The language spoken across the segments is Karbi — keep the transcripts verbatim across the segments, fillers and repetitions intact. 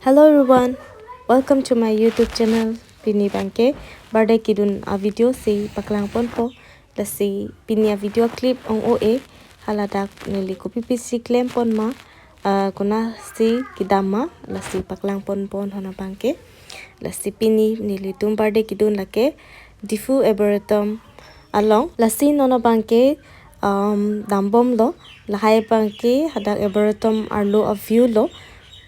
Hello everyone, welcome to my YouTube channel. Pini abangke birthday kedun a-video si paklang ponpo. Lasi pini a-video clip ong-o-e, haladak neli kopi pisi klem pon ma, ah, konatsi kedam ma, lasi paklang ponpo non abangke. Lasi pini nelitum birthday kedun lake Diphu Arboretum along. Lasi non abangke, um, dambomlo, lahai abangke hadak Arboretum arlo a-view lo.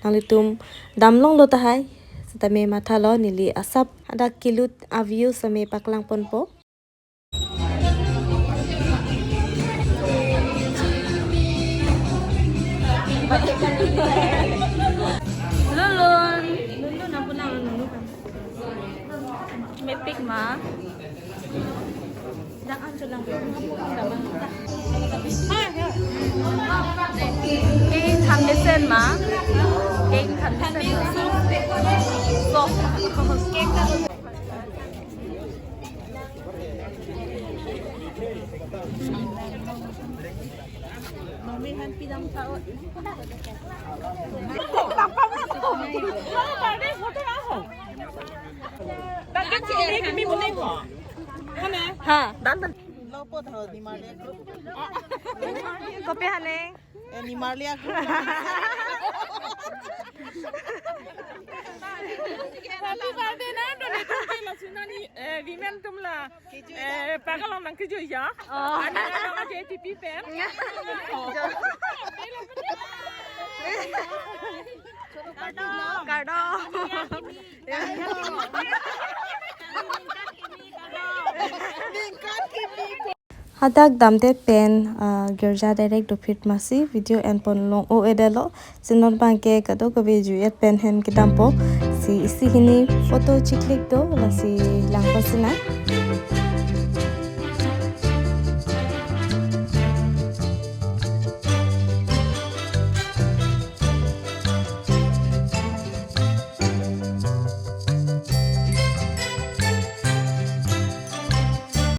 Nanglitum damlonglo tahai, setame mathalo, neli asap hadak kelut a-view setame paklang ponpo. Lulun. Lulun, apo nang lulun kan? Mepik ma. Dak an chulang. Keng than mesen ma. Keng than mesen. Soft. Ha, dan, dan. Kopi hane? Eh, Nimarli a-group. Happy birthday na, donate ke la sina ni, eh, women atum la. Eh, pakalong nang kejo ya. Oh. Ani nang aja T P pen. Kardom. Kardom. Hadak damdet pen, ah, girja direct dophit masi video en pon long-o-edetlo. Si non abangke kadokave ju-et pen hem kedampo. Si isi hini photo chiklik do, lasi langpo sinang.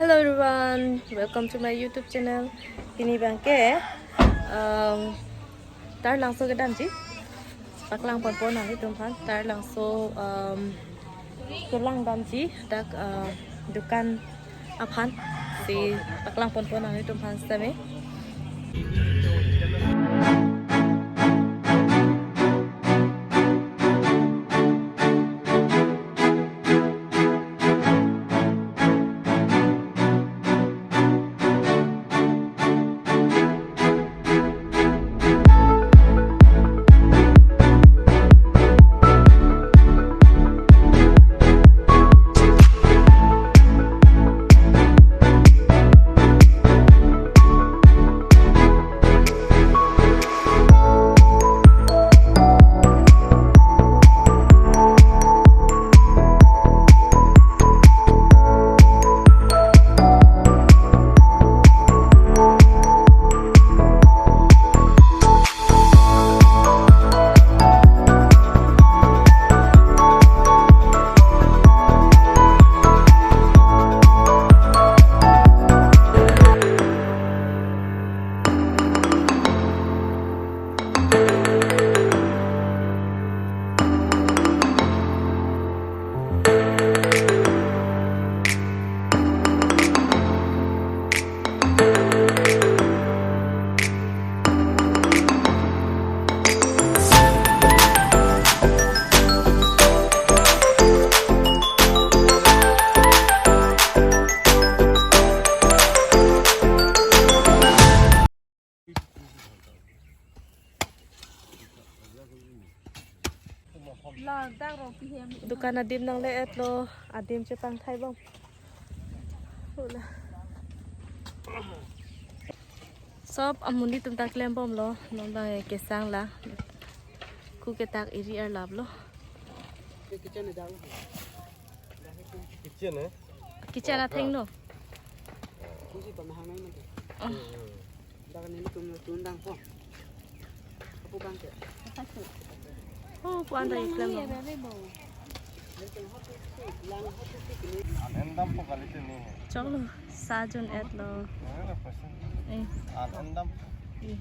Hello everyone, welcome to my YouTube channel. Pini abangke, um, Taralangso kedamji paklang ponpo nanglitumphan. Taralangso, um, kelang damji dak, uh, dukan aphan si paklang ponpo nanglitumphan setame. Dukan adim nangle-etlo, adim chepangthai bom. Hula. Sob amonit atum ta klem bomlo, non abang kesang la. Ku ketak eri arlaplo. Kitchen eh? Kitchen athengno. Kusi pamahang nai mati. Oh. Dak nelitum tundang po. Apo abangke? Oh, pu-an ta iklem lo. An endam po kali tini. Choklo, sa jon etlo. Eh, an endam. Eh.